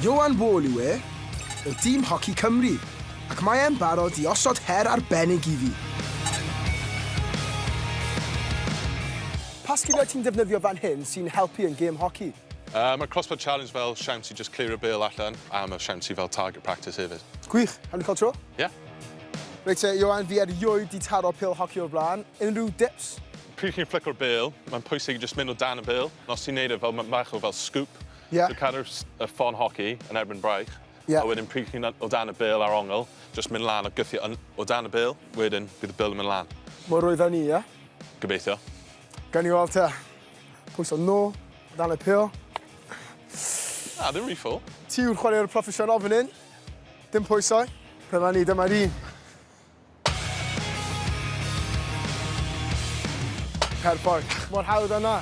Ioan Wall yw e, o dîm hoci Cymru, ac mae e'n barod i osod her arbennig i fi. Pa sgiliau ti'n defnyddio fan hyn sy'n helpu yn gêm hoci? Mae'r Crossbar Challenge fel siawns i just clirio'r bêl allan, a mae siawns i fel target practice hefyd. Gwych! Hawn ni cael tro? Ie. Reit te, Ioan, fi erioed 'di taro pêl hoci o'r blaen. Unrhyw dips? Pryd chi'n fflico'r bêl, mae'n pwysig i jyst mynd o dan y bêl. Os ti'n neud e fel, mae bach o fel scoop. Ie. So cadw'r y ffon hoci yn erbyn braich. Ie. A wedyn pryd chi'n o dan y bêl ar ongl, jyst mynd lan a gythio yn, o dan y bêl, wedyn bydd y bêl yn mynd lan. Mor rwydd â 'ny, ie? Gobeithio. Gawn ni weld te. Pwyso nôl, o dan y pêl. Na, ddim rhy ffwl. Ti yw'r chwaraewr proffesiynol fan hyn. Dim pwysau. Dyma ni, dyma'r un. Perffaith. Mor hawdd â 'na.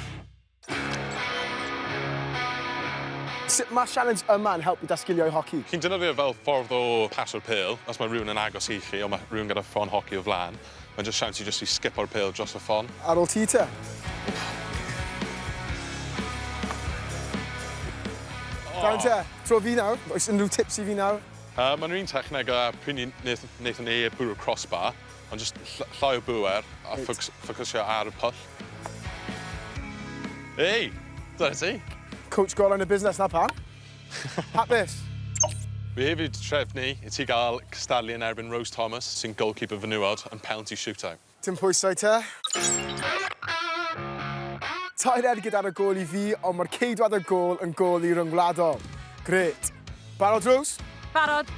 Sut mae sialens yma yn helpu 'da sgiliau hoci? Chi'n defnyddio fel ffordd o pasio'r pêl, os mae rhywun yn agos i chi, ond mae rhywun gyda ffon hoci o flaen, mae'n jyst siawns i jyst i sgipo'r pêl dros y ffon. Ar ôl ti te? Oh. Dan te, tro fi nawr. Oes unrhyw tips i fi nawr? Mae'n yr un techneg â pryd ni wnaethon ni bwrw'r crossbar, ond jyst llai o bŵer a ffocysio ar y pwll. Ei! Dyna ti. Coach gorau yn y busnes 'na pam. Hapus! Fi hefyd trefnu i ti gael cystadlu yn erbyn Rose Thomas, sy'n goalkeeper fenywod, yn penalty shootout. Dim pwysau te. Tair ergyd ar y gôl i fi, ond mae'r ceidwad y gôl yn gôl i ryngwladol. Grêt. Barod, Rose? Barod.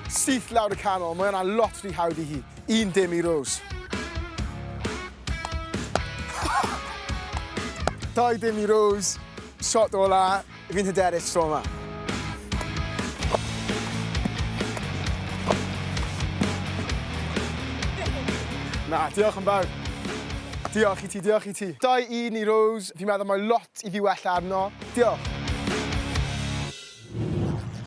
Syth lawr y canol, mae hwnna lot rhy hawdd i hi. 1-0 i Rose. 2-0 i Rose. Shot ola, fi'n hyderus tro yma. Na, diolch yn fawr. Diolch i ti, diolch i ti. 2-1 i Rose. Fi'n meddwl mae lot i fi wella arno. Diolch.